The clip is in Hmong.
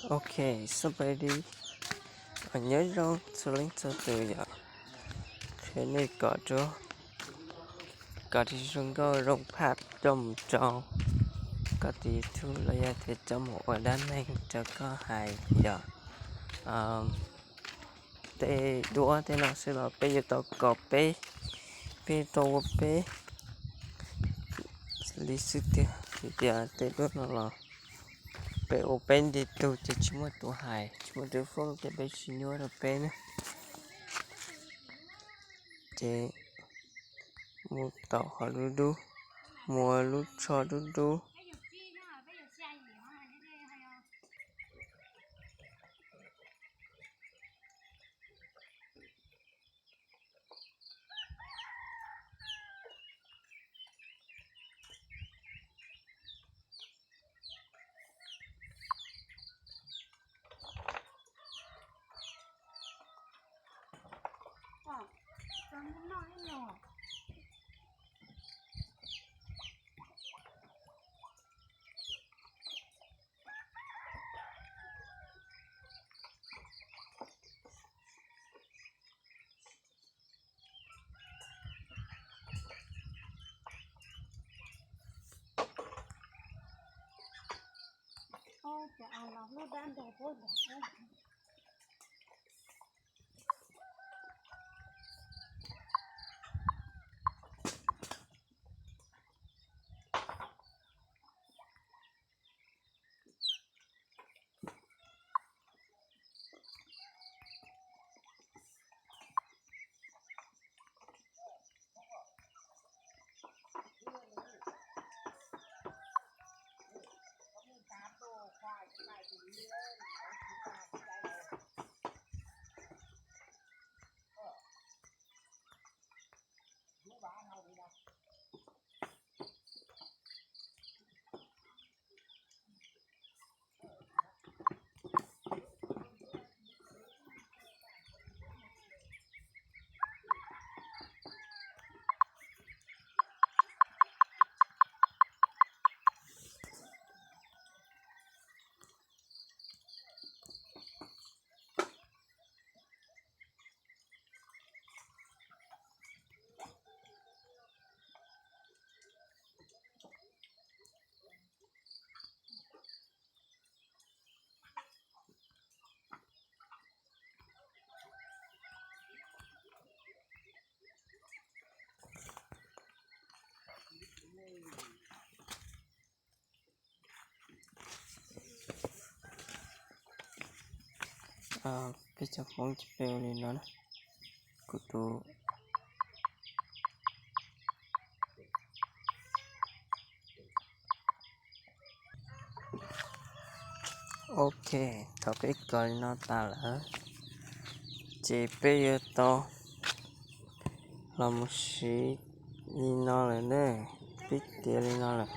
Ok, xab pais di, nyob zoo txhua leej txhua tus yom. Qhia nej kom rau, kom rau zoo nkauj zoo phaj coj mus rau koj tus YouTube los yog tias coj mus ua dab neeg rau koj hais yom. Tej duab tej no xwb los peb yuav tau kom peb, peb yuav tau ua peb li xwb tiag, vim tias tej duab no los peb ua peb nti tug ces tsis muaj tus hais, tsis muaj tus foob ces peb tsis nyuaj rau peb na. Ces mus tau qhov dub dub, mus lub tsho dub dub. Peb cov Hmoob ces peb ua li no na. Kuv tus Ok, thaum peb kos li no tas lawm, ces peb yuav tau los mus siv li no lawm ne. Peb tiav li no lawm.